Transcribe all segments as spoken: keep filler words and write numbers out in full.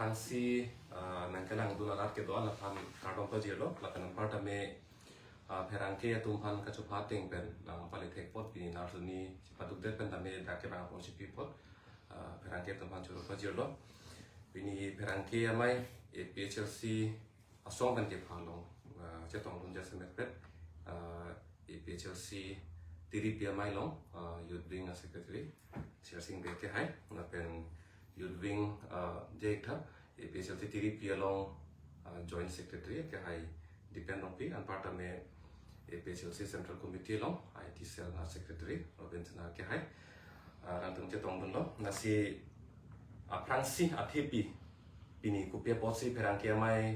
Aphrangsi, ah, nangkelangdun arat kedo-an aphan kardom pajirlo, lapen anparta me, ah, pherangke atum aphan kachupha ateng pen nangpale thek apot pini arni chepadukdet pen tame dak kevang apor chipi apot, ah, pherangke atum aphan choro pajirlo. Pini pherangke amei A P H L C asong pen kepha along, ah, chetongdun jasemet pet, ah, A P H L C Tiripi amei along, ah, Youth Wing a Secretary Shersing Bey kehai, lapen Youth Wing, ah, Jaiktha, A P H L C Tiripi along, ah, Joint Secretary kehai Dipen Rongpi, anparta me A P H L C Central Committee along I T Cell a Secretary Robin Sena kehai, ah, rangtum chetongdunlo. Lasi aphrangsi athepi pini kopi apotsi pherangke amei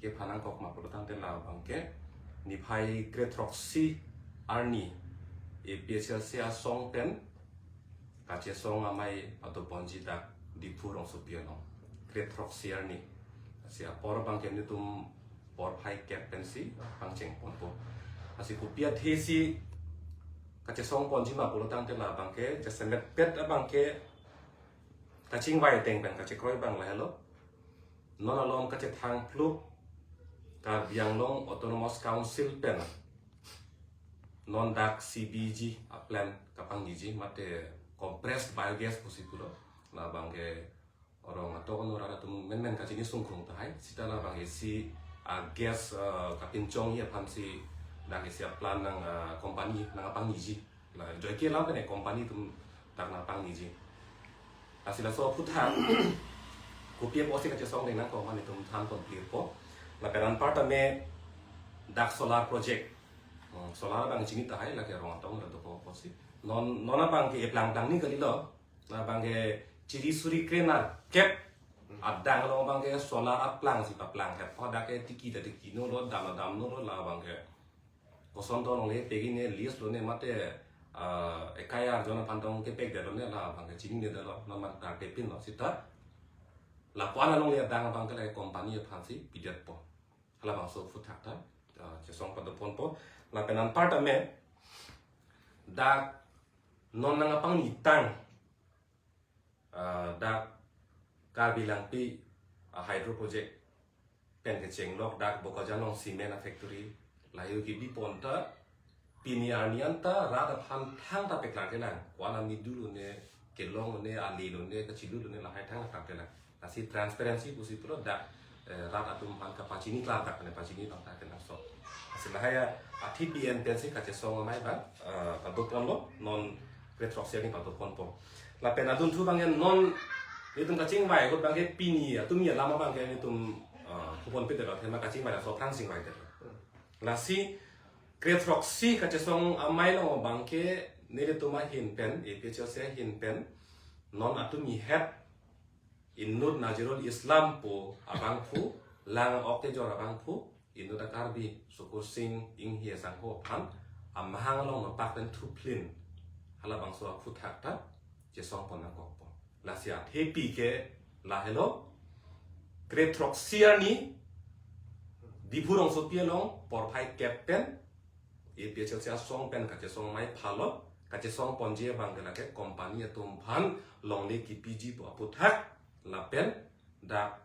kepha nangkok ma pulotangte labangke niphai kre-throksi arni A P H L C asong pen kachesong amei padoponji dak Diphu rongsopi along. Kre-throksi arni. Lasi apor abangke nelitum porphai kep pensi pangcheng ponpo. Lasi kopi athesi kachesong ponji ma pulotangte labangke jasemet pet abangke kachingvai ateng pen kachekroi abang lahelo. Non along kachethang phlup Karbi Anglong Autonomous Council pen non dak C B G a plant kapangniji mate compressed biogas pusi pulo. Labangke rong atok ano rat atum menmen kachini sungkrung tahai. Seta labangke isi a gas, eh, kapinchongji aphansi dak isi a plant nang, eh, company nangpangniji. La joike lam pen company atum dak nangpangniji. Lasi laso aphuthak kopi apotsi kachesong deng nangkok ma nelitum than ponplirpo. Lapen anparta me dak solar project. Hmm, solar abang chini tahai lake rong atok ano rat atum apotsi. Non, non abangke eplang plangni kalilo. Labangke chiri suri krenerkep adang along abangke solar aplangsi paplangkep. Hadak ke tiki ta tikinolo, dam ta damnolo, labangke koson ton longle, pegine, lease lone mate, ah, ekai arjon aphan tong kepekdetlo ne, labangke chininedetlo, non man ta pepinlo seta. Lapu-an alongle adang abangke lake company aphansi pidetpo. Halabangso aphuthak ta, ah, chesong padoponpo. Lapen anparta me dak non nangpangnitang, ah, dak Karbi Langpi, ah, hydro project pen kechenglok dak Bokajan along cement a factory lahei kebi pon ta pini arni anta rat aphan thangta peklarklelang. Ko-an amidu lone, kelong lone, ale lone, kachilu lone lahai thangta peklarklelang. Lasi transparency pusi pulo dak, eh, rat atum aphan kapachini klardak pen pachini abang ta kenangsot. Lasi lahai athepi en pensi kachesong amei abang, eh, padoponlo, non kre-throksi arni padoponpo. Lapen adunthu abangke non nelitum kachingvai ahut abangke pini atum alam abangke nelitum, eh, puponpedetlo, athema kachingvai laso aphrang chingvaidetlo. Lasi kre-throksi kachesong amei along abangke nelitum ahin pen, A P H L C ahin pen, non atum ahet inut Nazirul Islam pu abangphu, lang-ok kejor abangphu, inut a Karbi, Sukur Sing Inghi asangho aphan amahang along nopak pen thuphlin halabangso aphuthak ta chesong pon nangkokpo. Lasi athepi ke lahelo, kre-throksi arni Diphu rongsopi along porphai kep pen A P H L C asong pen kachesong amei phalo, kachesong ponji abangke lake company atum aphan longle kipiji pu aphuthak, lapen dak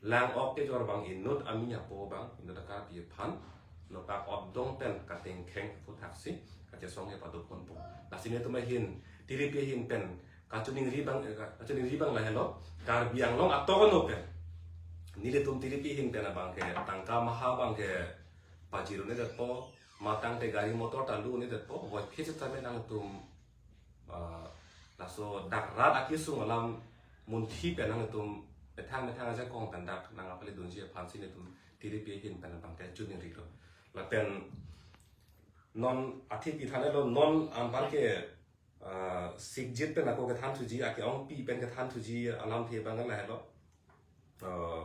lang-ok kejor abang inut amin apo abang, inut a Karbi aphan nopak otdong pen katengkheng aphuthaksi kachesong ke padoponpo. Lasi nelitum ahin, Tiripi ahin pen kachiningri abang, eh, kachiningri abang lahelo, Karbi Anglong atok ano pen nelitum Tiripi ahin pen abangke tangka maha abangke pajirunedetpo, matangte gari motor ta lunedetpo, voiphit sitame nangtum, ah, laso dak rat akesung alam munthi pen nangtum methang methang ajakong pen dak nangpaledunji aphansi nelitum Tiripi ahin pen abangke chiningrilo. Lapen non athepi thanlo, non anparke, ah, sikjit pen ako kethan thuji, ake-ongpi pen kethan thuji alamthe abang lahelo. Ah,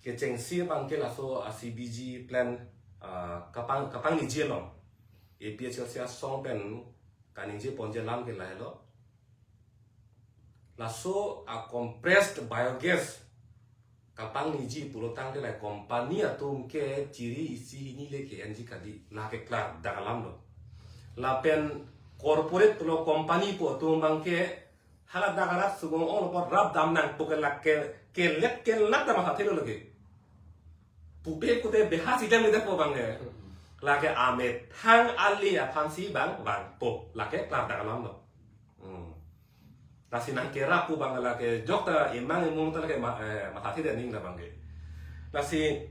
kechengsi abangke laso a C B G plant, ah, kapang, kapangniji along A P H L C asong pen kaningje ponji alam ke lahelo. Laso a compressed biogas kapangniji pulotangte la company atum ke chiri isi hini le ke-enji kali, lake klardak alamlo. Lapen corporate pulo company pu atum abangke Hala dak arat sugong ong apot rap dam nangpo ke lake, kelet kelat ta mathathelo lake. Pupe pute beha si jam ida po abang ke. Lake amethang ali aphan si bang vangpo. Lake klardak alam lo. Hmm. Lasi nangkerap pu abang lake jok ta emang emung ta lake ma-, eh, mathathedun aning la abang ke. Lasi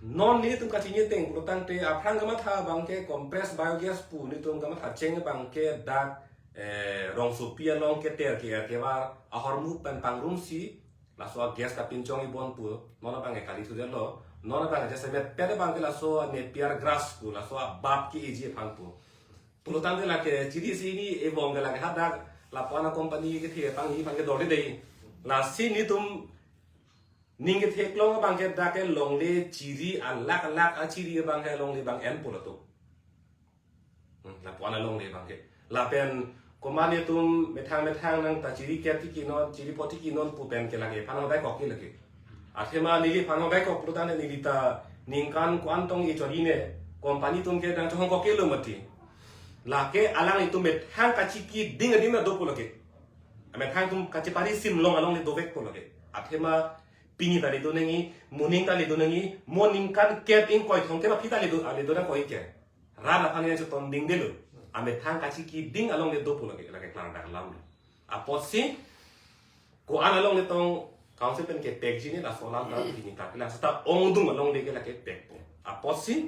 non nelitum kachiniteng pulotangte aphrang kamatha abang ke compressed biogas pu nelitum kamatha cheng abang ke dak, eh, rongsopi along keter ke-er kevar ahormu pen pangrumsi laso agas kapinchong ibon pu non abang ke kali thudetlo. Non abang ke jasemet pet abang ke laso Napier grass pu laso abap ke-eji aphan pu. Pulotangte lake chiri isi hini ebong ke lake hadak lapu-an acompany kethe pangni aphan ke dorde dei. Lasi nelitum ning ketheklong abang ke dak ke longle chiri alak alak achiri abang ke longle abang en pulo to. Hmm, lapu-an alongle abang ke. Lapen komat nelitum methang methang nangta chiri kep tiki non, chiri po tiki non pu pen ke lake aphan hong daikok ke lake. Athema neliphan hong daikok pulotangte neli ta ningkan ko-an tong-e chori ne company atum ke nangchohongkok ke lo mati. Lake alanglitum methang kachiki ding ading na do pu lake. Methang atum kachepari sim long alongle dovek pu lake. Athema pini ta le do nangji, moning ta le do nangji, mo ningkan kep ingkoi thomkep aphi ta le do, le do nangkok ke. Rat aphan nangchetondingdelo. Amethang kachiki ding alongle do pu lake, lake klardak alam lo. Apotsi ko-an alongle tong council pen kepekji ne laso alam ta pini ta kelang seta ongdung alongle ke lake pekpo. Apotsi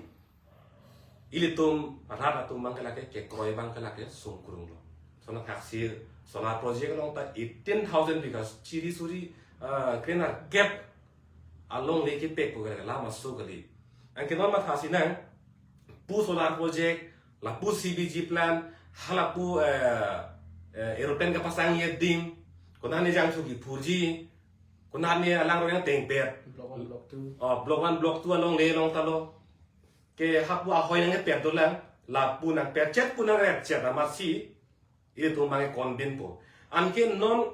ilitum rat atum abang ke lake kekroi abang ke lake sungkrung lo. Lason athaksi solar project along ta eighteen thousand bighas chiri suri, ah, krenerkep alongle kepekpo ke lake lama so kali. Anke non mathasi nang pu solar project, lapu C B G plant, halapu, eh, eh, aeroplane kapasangji adim, konat ne jangthu kiphurji, konat ne alang rong yang tengpet. Block one, block two. Oh, block one, block two alongle along ta lo. Ke hapu ahoi nangpet dolang, lapu nangpetchet pu nangretchet amatsi, ilitum abang ke konbinpo. Anke non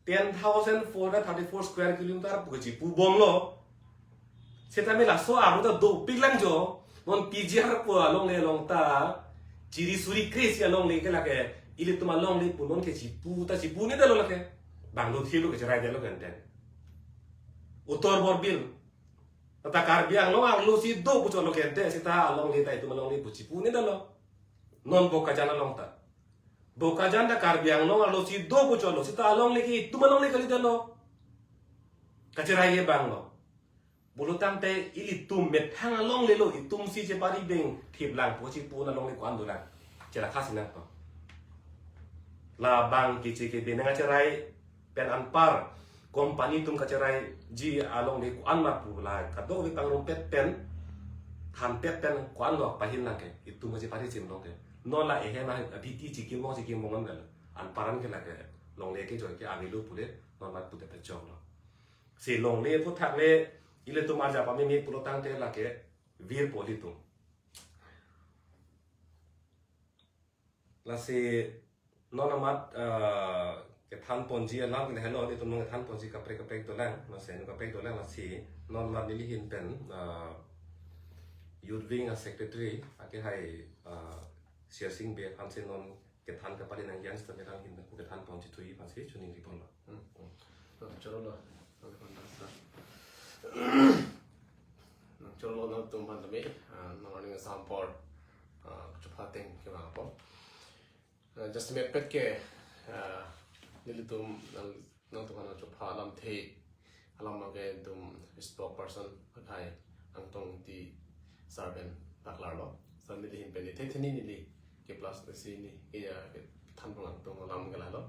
ten thousand four hundred thirty-four square kilometer pu kachipu bomlo. Setame laso arlo ta dopik lang jo. Non P G R pu alongle along ta chiri suri kre isi alongle ke lake ilitum alongle pu non ke chipu ta chipunedetlo lake. Banglo thilo kacheraidetlo kenten. Uttar Borbil. Ta Karbi Anglong arlo si do pu chotlo kenten seta alongle ta itum alongle pu chipunedetlo. Non Bokajan along ta. Bokajan ta Karbi Anglong arlo si do pu chotlo seta alongle ke itum alongle kalidetlo. Kacherai abang lo. Pulotangte ilitum methang alongle lo, itum si chepari beng thip lang po chipu alongle ko-an dolang. Chera khasi nangpo. Labang keche kebe nangkacherai pen anpar company atum kacheraiji alongle ko-an ma pu la kadokave pangrumpet pen, thanpet pen ko-an lo pahin lang ke itum kachepari chim long ke. Non la ehem a abiti chikimong chikimong an dal. Anpar an ke lake longle kejoi ke avelo pule non mat pute pechok lo. Si longle aphuthak le ilitum arjap amimi pulotangte lake virpo ilitum. Lasi non amat, eh, kethan ponji alam ke helo, ilitum non kethan ponji kaprek kaprek dolang, lasi nu kaprek dolang, lasi non amat neli ahin pen, eh, Youth Wing a Secretary, ake hai, eh, Sirsing Bey aphan si non kethan kapali nangji an seta alang ahin pen kethan ponji thuji aphan si choningri ponlo. Hmm, hmm. Oh, chorolo. Okay, Pandra sir. Chorolo nangtum aphan tame, ah, nang learning exam por, ah, chopha ateng kevang apot. Ah, just me pet ke, ah, nelitum nang, nangtum aphan chopha alamthe, alam abang ke itum spokesperson akhai Angtong Ingti sir pen paklarlo. Sir neli ahin pen neli the theni neli ke plus si neli ke ya kethan pon Angtong alam ke lalo.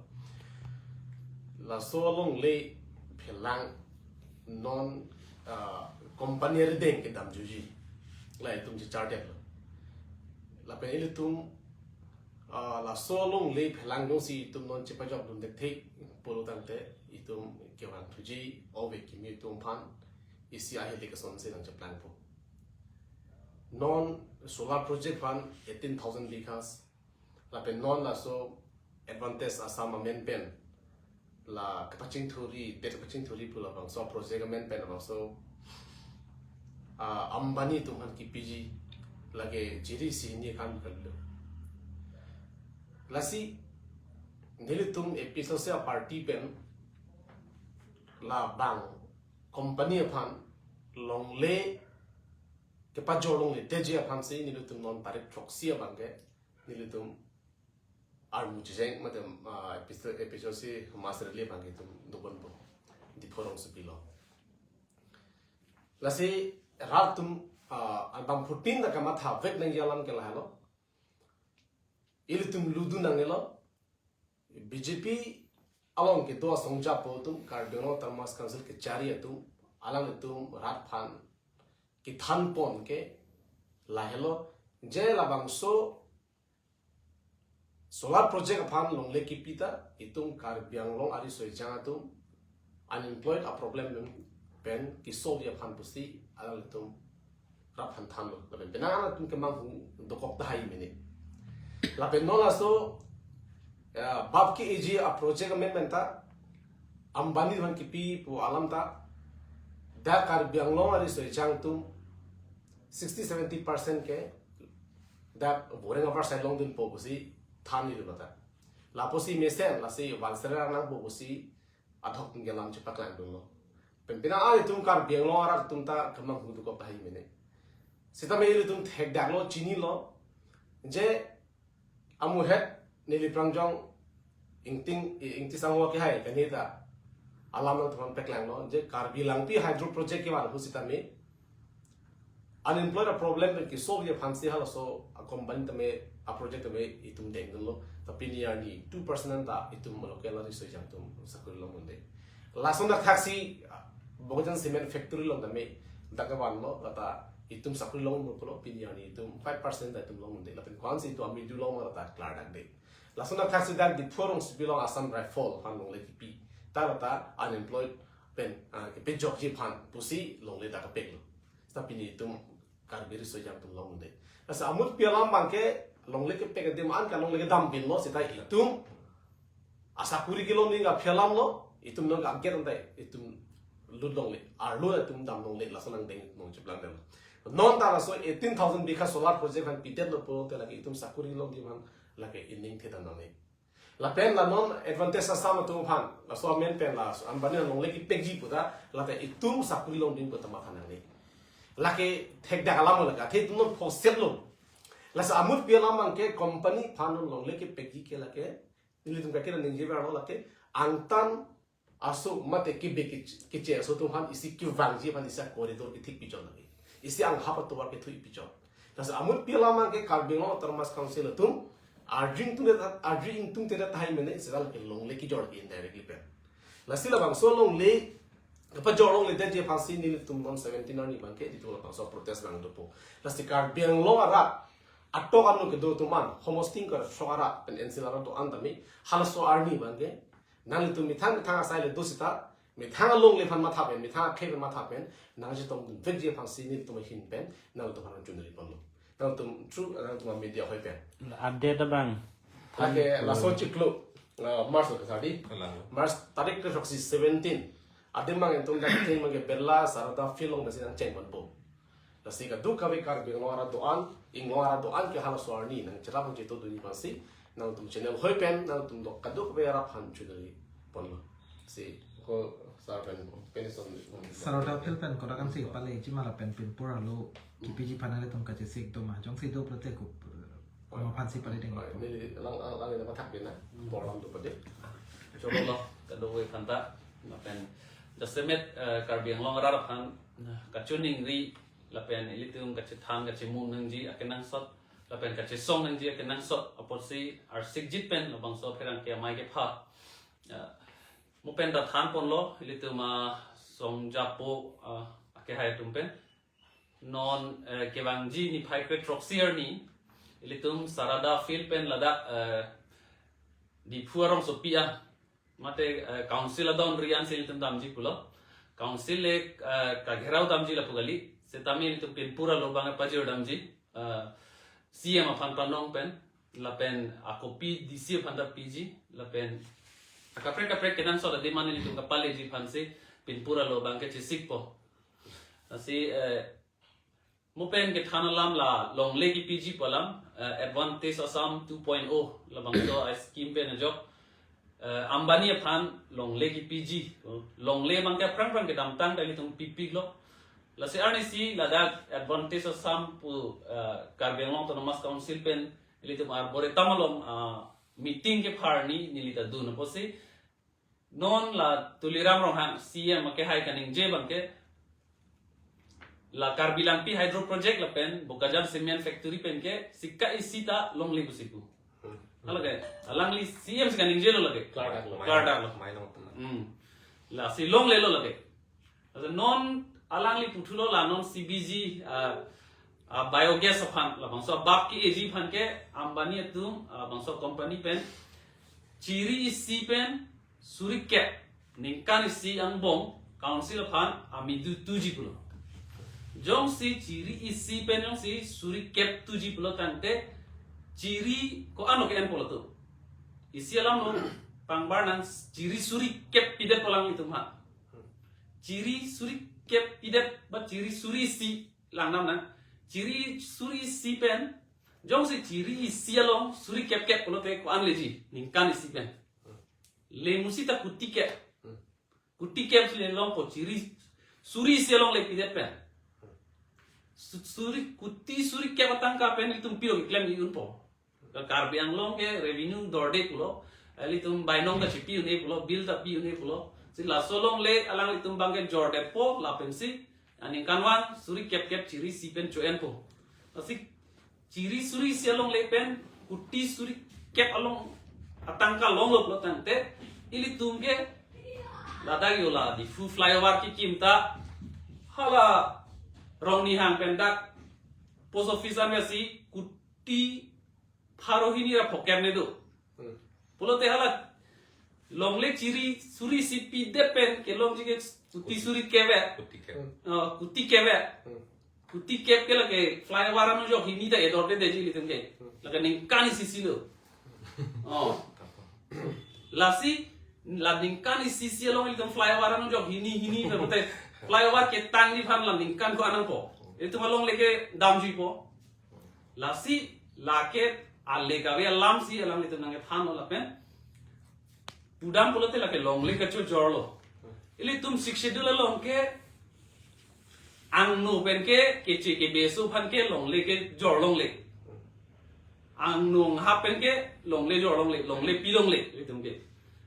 Laso alongle phelang non, ah, company arideng kedamjuji. La itum chechartedetlo. Lapen ilitum, ah, laso alongle phelang jongsi itum non chepajokdun thekthe pulotangte itum kevang thuji ove kimi atum aphan isi ahili kesonsi nangcheplangpo. Non solar project aphan eighteen thousand bighas. Lapen non laso Advantage Assam amen pen la kepachingthuri, det kepachingthuri pu labangso project amen pen labangso, ah, Ambani atum aphan kipiji lake chiri isi hini akam kalilo. Lasi nelitum A P H L C a-party pen labang company aphan longle kepajor longledetji aphansi nelitum non tarik throksi abangke nelitum armu checheng mate, ah, A P H L C, A P H L C mass rally abangke itum doponpo Diphu rongsopi along. Lasi rat atum, ah, abang phutin ta kamatha vek nangji alam ke lahelo. Ilitum ludun nangnelo. B J P along kedo asong japo atum, Karbi Anglong Autonomous Council kechari atum, alanglitum rat aphan kethanpon ke lahelo, je labangso solar project aphan longle kipi ta itum Karbi Anglong ariso ejang atum unemployed a-problem pen kesolve aphan pusi alanglitum rat aphan thanlo. Lapen penang alanglitum kemanghu dokok tahai mene. Lapen non laso, eh, bap ke-eji a-project amendment ta Ambani aphan kipi pu alam ta, dak Karbi Anglong ariso ejang atum sixty seventy percent ke dak boreng avar side longdunpo pusi than nilo ta. Lapusi mesen, lasi vanser nangpo pusi adhok atum ke alam chepaklangdunlo. Pen penang alanglitum Karbi Anglong arat atum ta kemanghu dokok tahai mene. Sitame ilitum thekdaklo, chinilo, je amuhet neli prangjong Ingting, Ingti Sangho kehai kanita alam nangtum aphan paklanglo, je Karbi Langpi hydro project kevan ahut sitame unemployed a-problem pen kesolve aphansi halaso a-company tame, a-project tame itum dengdunlo. Ta pini arni two percent anta itum local ariso ejang atum sakori longdunde. Lason athaksi, ah, Bokajan Cement Factory along tame dak kevanlo, lata itum sakori longdunlo, pini arni itum five percent ta itum longdunde. Lapen ko-ansi itum amidu long ma lata klardakde. Lason athaksi dak Diphu rongsopi along Assam Rifle aphan longle kipi ta lata unemployed pen, ah, kepejokji aphan pusi longle dak kepeklo. Ta pini itum Karbi ariso ejang atum longdunde. Lasi amutpi alam abangke longle kepek adim an ke longle kedam pinlo, seta itum asakori kelong ding aphi alamlo, itum non ka-gate anta itum lut longle, arlo itum dam longle, laso nangdeng nangcheplangdetlo. Non ta laso eighteen thousand bigha solar project aphan pidetlo pulote lake itum sakori kelong ding aphan lake ining thedam nangne. Lapen la non Advantech Assam atum aphan, laso amen pen laso Ambani along longle kepekji pu ta, lata itum sakori longding pu ta matha nangne. Lake thekdak alam lake, athe itum non phoseplo. Laso amutpi alam abangke company aphan non longle kepekji ke lake, nelitum kake ningjeverlo lake, angtan aso mate kebe ke, keche aso atum aphan isi kevangji aphan isi corridor kethik pichon lake. Isi anghap atovar kethui pichon. Laso amutpi alam abangke Karbi Anglong Autonomous Council atum arju ingtungte, arju ingtungte tahai mene, seta lake longle kejor ke indirectly pen. Lasi labangso longle kepajor longledetji aphansi nelitum non seventeen arni abangke itum labangso protest nangdopo. Lasi Karbi Anglong arat atok ano kedo atum an, homosting kar sok arat pen N C L arat do-an tame, halaso arni abangke nanglitum methang methang asai le do seta, methang alongle aphan matha pen, methang akhei pen matha pen nangchetongdun vekji aphansi nelitum ahin pen nangtum aphan chunri ponlo. Nangtum through nangtum media ahoi pen. Update abang. Lake laso chiklo, uh, March lo kasadi. Kalang. March tarik kethroksi, seventeen. Adim abang itum dak ketheng abangke Birla Sarada Field along pensi nangcheng ponpo. Lasi kadokave Karbi Anglong arat do-an, inglong arat do-an ke halaso arni nangcherap nangchetongdunji aphansi nangtum channel ahoi pen nangtum do kadokave arat aphan chunri ponlo. Si ko sar pen penison. Sarada Field pen kodak ansi paleji ma lapen pinpur arlo kepiji aphan nelitum kachesik do ma, jongsi do pulote ko, komat aphansi paledeng? Oi, neli lang, lang, lang, lang pathak pen na. Hmm. Program do pade. Cholo lo, kadokave aphanta, lapen jasemet, eh, Karbi Anglong arat aphan, nah, kachiningri, lapen ilitum kachethan, kachemung nangji akenangsot, lapen kachesong nangji akenangsot apotsi arsikjit pen labangso pherangke amei kepha, eh, mo pen ta than ponlo, ilitum asong japo, eh, akehai atum pen. Non, eh, kevangji niphai kre throksi arni, ilitum Sarada Field pen ladak, eh, Diphu arongsopi an, mate, eh, council adon ri ansi ilitum damji pulo. Council le, eh, kagherao damji lapu kali, setame ilitum pinpur arlo abang pajir damji, eh, C M aphan panong pen, lapen akopi D C aphan ta piji, lapen akaprek kaprek kenangsot adim an ilitum kapaleji aphansi pinpur arlo abangke chesikpo. Lasi, eh, mo pen kethan alam la longle kepiji pu alam, eh, Advantech Assam two point oh labangso a-scheme pen ajok, eh, Ambani aphan longle kepiji. Longle abangke aphrang phrang kedamtang ta ilitum pipiklo. Lasi arnisi ladak Advantage Assam pu, eh, Karbi Anglong Autonomous Council pen ilitum arboretum along, ah, meeting kepharni neli ta dun apotsi non la Tuliram Ronghang C E M akehai kaningje abangke la Karbi Langpi Hydro Project lapen Bokajan Cement Factory penke sika isi ta longle pusi pu. Alake, alangli C E M si kaningjelo lake. Klardak lo. Klardak lo. Mai long tena. Hmm. Lasi longlelo lake. Asa non alangli puthulo la non C B G, ah, ah, biogas aphan labangso bap ke-eji aphan ke Ambani atum, ah, labangso company pen chiri isi pen suri kep ningkan isi angbong council aphan amedu tuji pulo. Jongsi chiri isi pen jongsi suri kep tuji pulo tangte chiri ko-an lo ke-en pulo to. Isi alam lo pangbar nang chiri suri kep pidet pu alanglitum ha. Chiri suri kep pidet ba chiri suri isi lang nam nang. Chiri suri isi pen jongsi chiri isi along suri kep kep pulote ko-an leji ningkan isi pen. Le musi ta kuti kep. Kuti kep si le longpo chiri suri isi along le pidet pen. Su-, suri kuti suri kep atangka pen itum pilo keklem i-unpo. Ka Karbi Anglong ke revenue dorde pulo. Ilitum bainong ta chipi un-e pulo, bill ta pi un-e pulo. Si laso longle alanglitum abangke jordetpo lapensi aningkanvang suri kep kep chiri isi pen cho-enpo. Lasi chiri suri isi alongle pen kuti suri kep along atangka longlo pulo tangte ilitum ke ladak yo la Diphu flyover kekim ta hala Rongnihang pen dak post office an si kuti pharo hini ra pho kep ne do. Hmm. Pulote hala longle chiri suri isi pidet pen kelongji ke kuti suri kep e. Kuti kep. Hmm. Oh, kuti kep e. Hmm. Kuti kep ke lake flyover anujok hini ta edorde deji ilitum ke. Hmm. Lake ningkan isi si lo. Oh. Lasi la ningkan isi si along ilitum flyover anujok hini hini na bote flyover ketangji aphan la ningkan ko-an nangpo. Ilitum alongle kedamjuipo. Lasi lake ale kave alam si alanglitum nangkethanlo lapen pudam pulote lake longle kachojorlo. Ilitum Sixth Schedule along ke angno pen ke keche kebeso aphan ke longle kejor longle. Angno anghap pen ke longle jor longle, longle pi longle ilitum ke.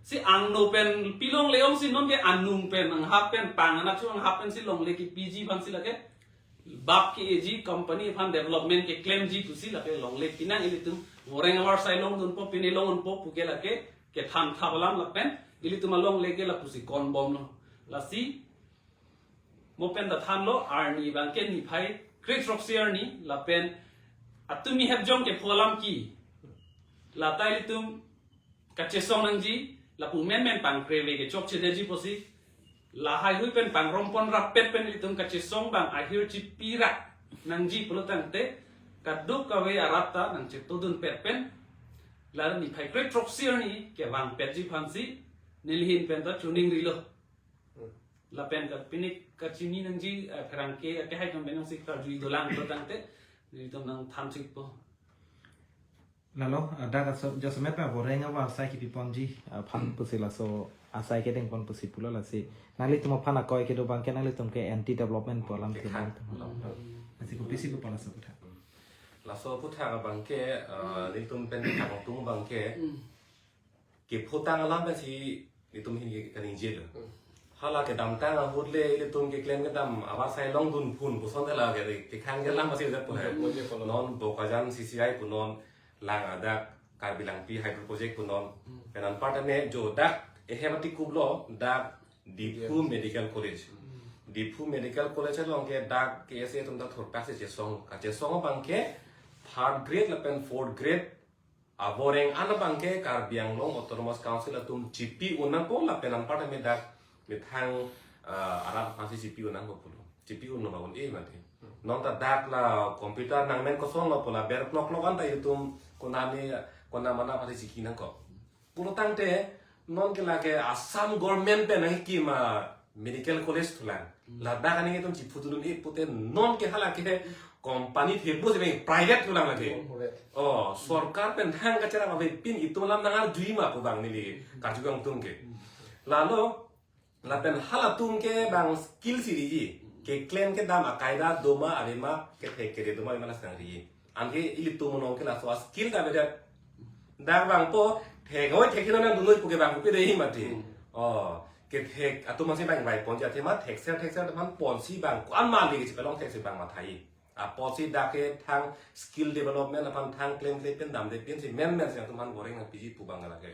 Si angno pen pi longle ong si non ke anung pen anghap pen pang anachu anghap pen si longle kepiji aphan si lake bap ke-eji company aphan development keklemji pusi lake longle pinang ilitum voreng avar sai longdunpo pine long-unpo pu ke lake kethan thap alam lapen ilitum alongle ke lapusi konbomlo. Lasi mo pen ta thanlo arni abangke niphai kre-throksi arni lapen atumi hepjong kepho alam ke lata ilitum kachesong nangji, lapu menmen pangkreve kechokche detji pusi, lahai hui pen pangrompon rappet pen ilitum kachesong abang ahir chipi ra nangji pulo tangte, kadokave arat ta nangchetongdunpet pen, la niphai kre-throksi arni kevangpetji aphansi, neli ahin pen ta choningrilo. Hmm. Lapen ka pini kachini nangji, eh, pherangke, eh, kehai atum pen nangsi karjui dolang pulo tangte, nelitum nangthan chikpo. Lalo, ah, dak aso, jasemet pa voreng avar sai kipi ponji, ah, aphan pusi laso, ah, sai kedeng pon pusi pulo lasi. Nanglitum aphan akoi kedo abangke nanglitum ke anti development pu alam ke kekhang nangtum. Lo. Lasi kopisi kopala laso aphuthak. Laso aphuthak abangke, ah, nelitum pen kangtung abangke. Hmm. Kephutang alam pensi nelitum ahin ke kaningje lo. Hmm. Hala kedamtang ahut le ilitum keklem kedam avar sai longdun phun puson ta la ke kekhang ke alam pasi jat po hai. Hmm, hmm. Non Bokajan C C I punon lang adak Karbi Langpi Hydro Project punon. Hmm. Pen anparta ne jo dak ehem ati kuplo dak Diphu Yes. Medical College. Hmm. Diphu Medical College along ke dak K S A atum ta thurpak si chesong. Kachesong abangke third grade lapen fourth grade avoreng an abangke Karbi Anglong Autonomous Council atum chipi un nangpo lapen anparta me dak methang, ah, arat aphansi chipi un nangpo pulo. Chipi unlo ma un-e mati. Non ta dak la computer nangmen kosonlo pu la ber knoklok an ta itum konane kona mana aphansi chiki nangkok. Pulo tangte non ke lake Assam government pen nangkikim a medical college thulang. Hmm. Ladak ani itum chiphutdun un-e pute non ke hala ke company thepus pen private pulang lagi. Corporate. Oh, sorkar pen thang kacherap avepin itum alam nangarjui ma pu abang neli karju kangtung ke. Lalo lapen halatum ke bang skill si riji. Keklem kedam akaida doma ave ma, kethek kere doma ave ma la sang riji. Anke ilitum nong ke laso a skill ta avedet. Dak bang po thek hoi thek hino nangdunoi pu ke bang pu pide hi mati. Oh, kethek atum masi bang bai ponji athema thekser thekser teman ponsi bang ko-an ma le kechipalong thekser bang mathai. Apotsi dak ke thang skill development aphan thang klemkle pen damde pensi menmen si atum aphan boreng nangpiji pu abang lake.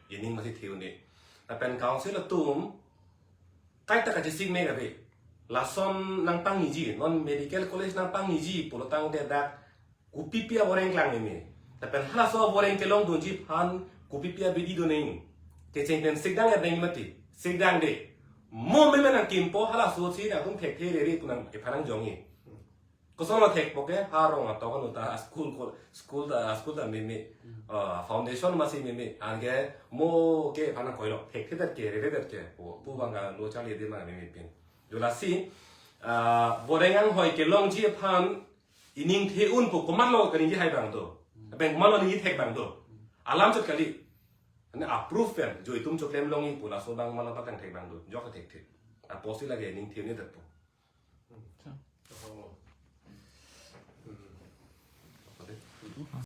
Ining masi the-un-e. Lapen council atum kaita kachesik me kave. Lason nangpangniji, non medical college nangpangniji pulo tangte dak kopipi aboreng klang meme. Lapen halaso aboreng kelongdunji aphan kopipi abidi do nang. Kecheng pen sikdang ya deng mati. Sikdang de. Mo meme nangkimpo halaso si nangtum thekthe rere pu nang ephan nangjongji. Koson lo thekpo ke, ha rong atok anu ta school ko, school ta, school ta meme. Ah, foundation masi meme. Anke mo ke aphan nangkoilo, thekthedet ke, reredet ke. Pu, pu abang kalo charlide ma meme pin. Jo lasi, ah, boreng anghoi kelongji aphan ining the-un pu komatlo kaningje hai abang do. Abang komatlo ningje thek abang do. Alam chot kali. Ane approve pen, jo itum choklem longji pu laso abang komatlo patang thek abang do. Jok thekthe. Apotsi lake ining the-un-edet po. Oh. Hmm.